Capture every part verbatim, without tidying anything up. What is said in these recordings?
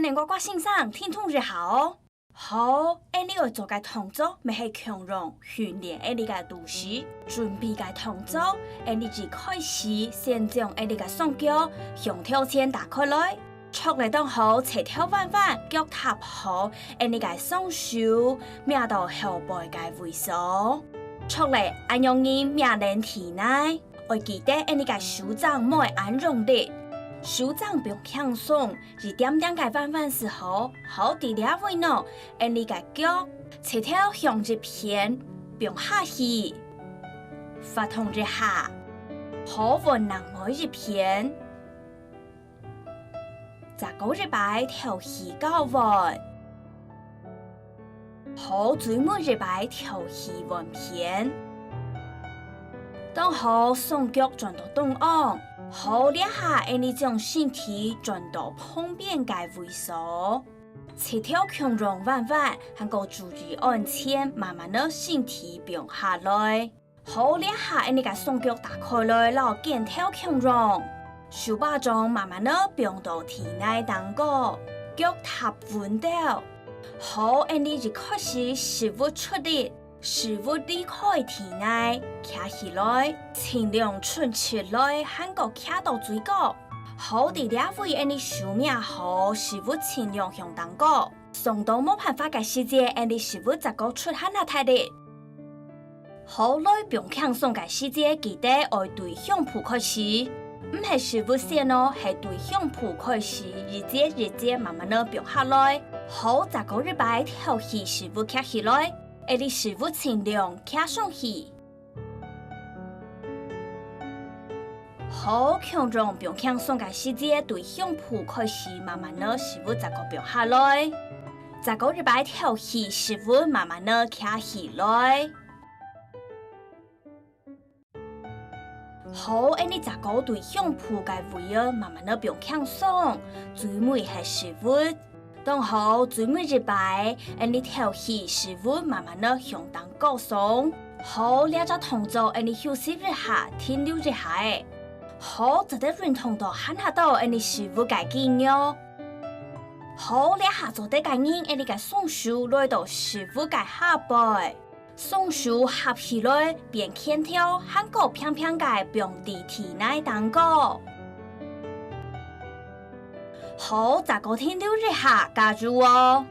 𫣆个郭先生，停動一下哦。好，𫣆俚愛做个動作，乜係共樣訓練𫣆俚个肚屎。準備个動作，𫣆俚一開始先將𫣆俚个雙腳向頭前打開來。 著咧當好，齊頭彎彎，腳踏好，𫣆俚个雙手摸到後背个位所。著咧，恁樣仔摸等地泥，愛記得𫣆俚个手踭毋愛恁用力，手踭放輕鬆，一點點个彎彎就好。好，在這位呢，𫣆俚个腳，齊頭向一片放下去，活動一下，好換另外一片。 再過一擺敨氣交換。好，最尾一擺敨氣換片。當好，雙腳轉到中央。好，這下𫣆俚將身體轉到旁邊个位所。齊頭共樣彎彎，還過注意安全，慢慢仔身體放下來。 好，這下𫣆俚个雙腳打開來，摎肩頭共樣。手巴掌慢慢仔放到地泥頂高，腳踏穩兜。好，𫣆俚一開始屎朏出力，屎朏離開地泥，徛起來，盡量伸直來，還過徛到最高。好，在這位𫣆俚手摸好，屎朏盡量向頂高。 上到無辦法个時節，𫣆俚屎朏再過出還較大力。好，來放輕鬆个時節，記得愛對胸脯開始，毋係屎朏先哦，係對胸脯開始，一節一節慢慢仔放下來。好，再過一擺敨氣屎朏徛起來，𫣆俚屎朏盡量徛上去。 好，共樣放輕鬆个時節，對胸脯開始慢慢仔屎朏再過放下來。再過一擺敨氣，屎朏慢慢仔徛起來。好，𫣆俚再過對胸脯个位仔慢慢仔放輕鬆，最尾係屎朏。 當好，最尾一擺，𫣆俚敨氣屎朏慢慢仔向頂高送。好，這隻動作𫣆俚休息一下，停留一下仔。好，做得運動到還較多𫣆俚屎朏个肌肉。好，這下做得个人，𫣆俚个雙手來到屎朏个下背。 雙手合起來，變拳頭，還過平平个放在地泥頂高。好，再過停留一下，加油哦！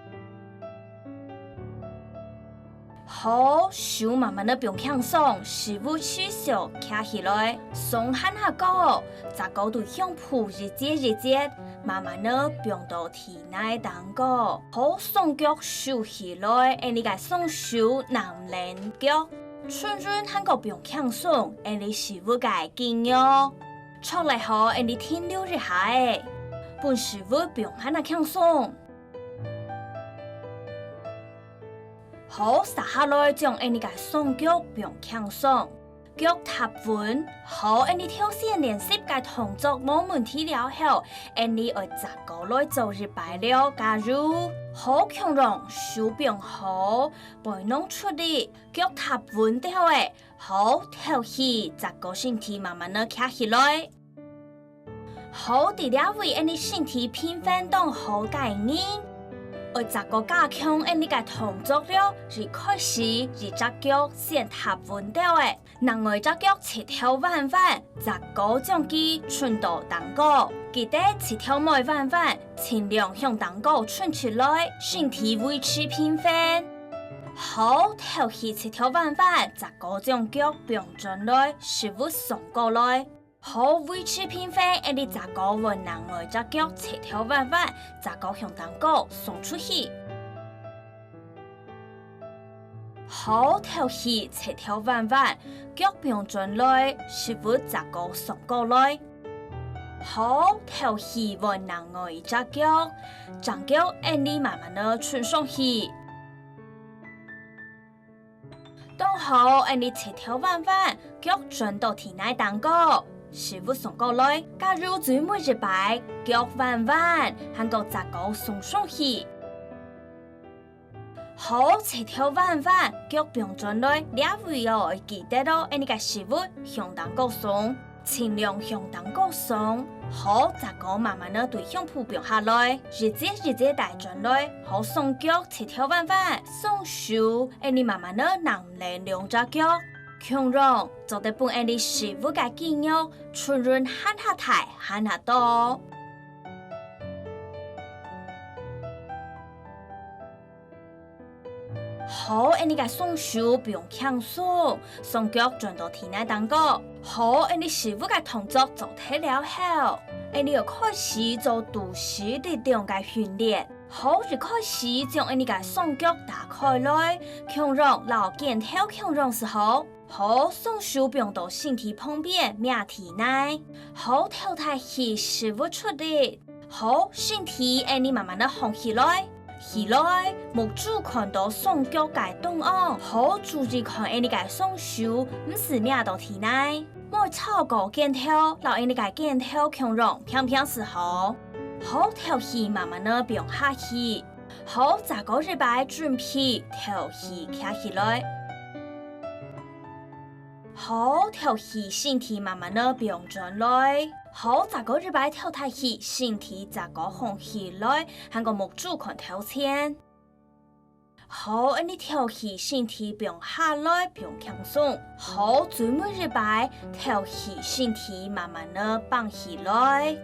好，手慢慢仔放輕鬆，屎朏持續徛起來，雙還較高，再過對胸脯一節一節，慢慢仔放到地 泥頂高。好，雙腳收起來，𫣆俚个雙手揇等腳，伸伸還過放輕鬆，𫣆俚屎朏个肌肉。著咧好，𫣆俚停留一下仔，分屎朏放還較輕鬆。好，續下來將𫣆俚个雙腳放輕鬆。 腳踏穩，好，𫣆俚頭先練習个動作無問題了後，𫣆俚愛再過來做一擺了，加油！好，共樣，手放好，背囊出力，腳踏穩兜仔，好，敨氣，再過身體慢慢仔徛起來。 好，在這位𫣆俚身體平衡當好个人，愛再過加強𫣆俚个動作了，一開始一隻腳先踏穩兜仔，另外一隻腳齊頭彎彎，再過將佢伸到頂高。記得齊頭毋好彎彎，盡量向頂高伸直來，身體維持平衡。好，敨氣齊頭彎彎，再過將腳放轉來，屎朏送過來。 好，維持平衡，𫣆俚再過換另外一隻腳，齊頭彎彎，再過向頂高送出去。好，敨氣，齊頭彎彎，腳放轉來，屎朏再過送過來。好，敨氣，換另外一隻腳，正腳𫣆俚慢慢仔伸上去。 當好，𫣆俚齊頭彎彎，腳轉到地泥頂高，屎朏送過來，加油最尾一擺，腳彎彎，還過再過送上去。好，齊頭彎彎，腳放轉來，這位哦，愛記得哦，𫣆俚个屎朏向頂高送，盡量向頂高㧐，好，隻高慢慢仔對胸脯放下來，一節一節帶轉來，好，雙腳直跳彎彎，雙手恁仔慢慢仔揇等兩隻腳，共樣做得分𠊎俚屎朏个肌肉 伸直還較大還較多。好，𠊎俚个雙手放輕鬆，雙腳轉到地泥頂高。好，𠊎俚屎朏个動作做忒了後，𠊎俚愛開始做肚屎力量个訓練。好，一開始將𠊎俚个雙腳打開來，共樣摎肩頭共樣就好。 好，雙手放到身體旁邊摸地泥。好，敨大氣屎朏出力。好，身體𠊎俚慢慢仔䟘起來。起來，目珠看到雙腳个中央。好，注意看𠊎俚个雙手，毋使摸到地泥。莫超過肩頭，摎𠊎俚个肩頭共樣平平就好。好，敨氣慢慢仔放下去。 好，再過一擺，準備敨氣徛起來。好，敨氣，身體慢慢仔放轉來。好，再過一擺，敨大氣，身體再過䟘起來，還過目珠看頭前。好，恁仔敨氣，身體放下來，放輕鬆。好，最尾一擺，敨氣，身體慢慢仔放起來。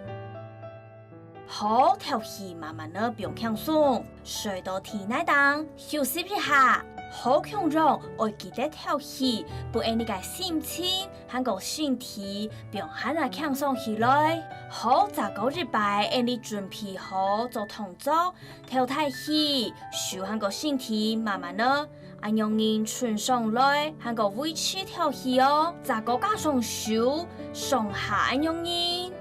好，敨氣慢慢仔放輕鬆，睡到地泥頂，休息一下。好，共樣愛記得敨氣，分𠊎俚个心情還過身體放還較輕鬆起來。好，再過一擺，𠊎俚準備好做動作，敨大氣，手還過身體慢慢仔恁樣伸上來，還過維持敨氣哦。再過加上手，上下恁樣。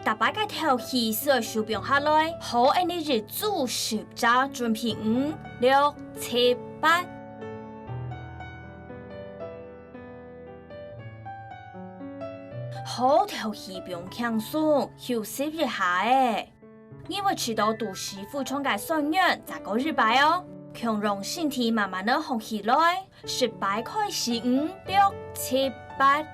逐擺个敨氣就愛手放下來，好，恁仔一組十隻，準備五、六、七、八。好，敨氣放輕鬆，休息一下仔。你會試著肚屎非常个痠軟，再過一擺哦。共樣身體慢慢仔䟘起來，十擺開始，五、六、七、八。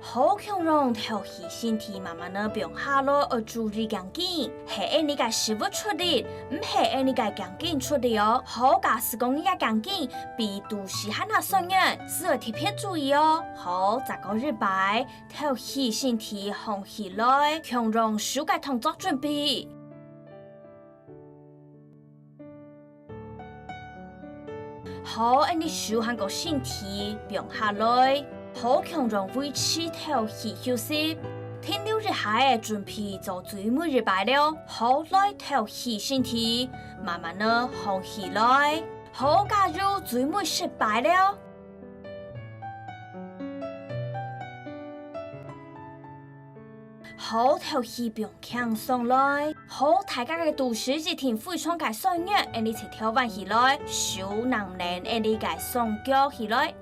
好，共樣敨氣，身體慢慢仔放下來，愛注意頸根，係𠊎俚个屎朏出力，毋係𠊎俚个頸根出力哦。好，假使講你个頸根比肚屎還較痠軟，就愛特別注意哦。好，再過一擺，敨氣，身體䟘起來，共樣手个動作準備。 好，恁仔手還過身體放下來，好，共樣維持敨氣休息。停留一下仔，準備做最尾一擺了。好，來敨氣，身體慢慢仔䟘起來。好，加油，最尾十擺了。 好，敨氣放輕鬆來。好，大家个肚屎一定非常个痠軟，恁仔就調換起來，手揇等恁仔个雙腳起來，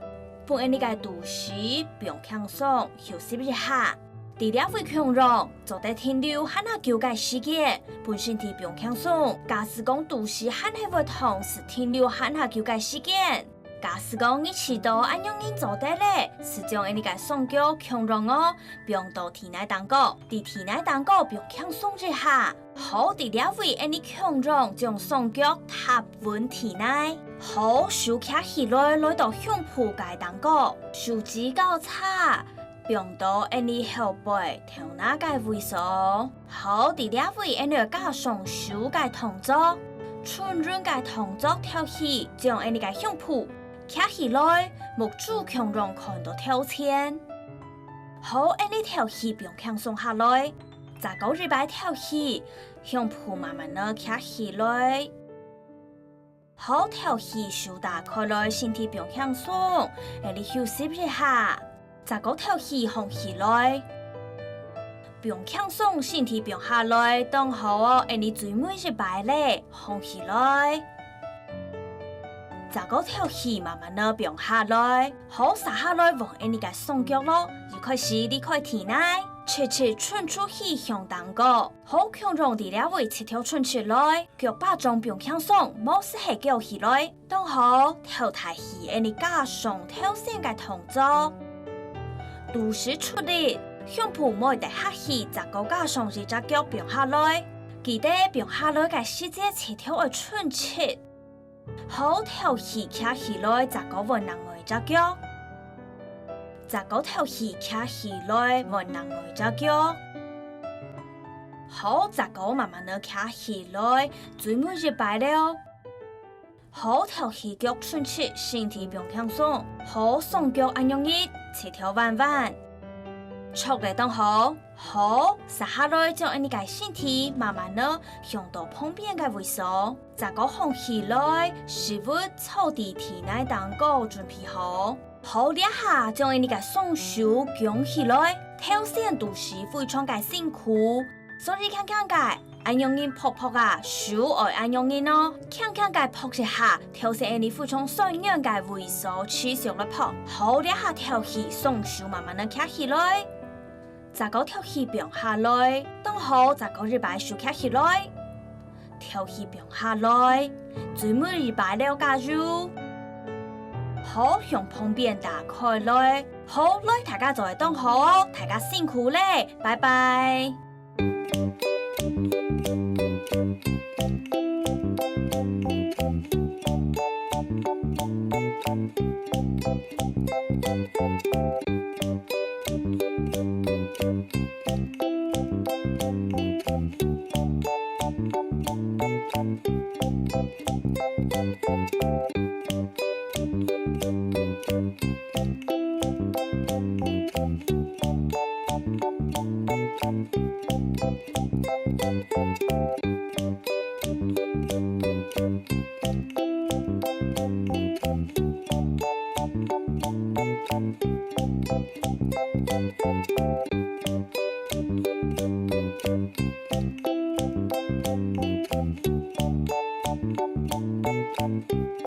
分恁仔个肚屎放輕鬆，休息一下。在這位共樣，做得停留還較久个時間，分身體放輕鬆。假使講肚屎還係會痛，就停留還較久个時間。 假使講你試著恁樣做得了，就將恁仔个雙腳共樣哦，放到地泥頂高，在地泥頂高放輕鬆一下。好，在這位恁仔共樣將雙腳踏穩地泥。好，手擎起來，來到胸脯个頂高，手指交叉， 放到恁仔後背頭那个位所。好，在這位恁仔加上手个動作，伸直个動作敨氣，將恁仔个胸脯擎起來，目珠共樣看到頭前。好，恁仔敨氣放輕鬆下來，再過一擺敨氣，胸脯慢慢仔擎起來。 好，敨氣，手打開來，身體放輕鬆，恁仔休息一下。再過敨氣，䟘起來。放輕鬆，身體放下來，當好哦，恁仔最尾一擺了，䟘起來。再過敨氣，慢慢仔放下來。好，續下來換恁仔个雙腳囉，一開始離開地泥。直直伸出去向頂高，好共樣在這位直條伸直來，腳把掌放輕鬆，無勢係翹起來。當好，頭抬起恁呢加上頭先个動作。肚屎出力，胸脯毋會跌下去，再過加上一隻腳放下來。記得放下來个時節直條愛伸直。 好，敨氣徛起來，再過換另外一隻腳。再過敨氣徛起來，換另外一隻腳。好，再過慢慢仔徛起來，最尾一擺了。好，敨氣腳伸直，身體放輕鬆。好，雙腳恁樣一，直條彎彎。著了當好。 好，續下來將恁呢个身體慢慢仔向到旁邊个位所，再過䟘起來，屎朏坐在地泥頂高準備好。好，這下將恁呢个雙手弓起來，頭先肚屎非常个辛苦，所以輕輕个，恁樣仔拍拍啊，手愛恁樣仔哦，輕輕个拍一下，頭先恁呢非常痠軟个位所，持續來拍。好，這下敨氣，雙手慢慢仔徛起來。 再過敨氣放下來，當好再過一擺收徛起來。敨氣放下來，最尾一擺了加油。好，向旁邊打開來。好，來，大家做得當好哦，大家辛苦咧，拜拜。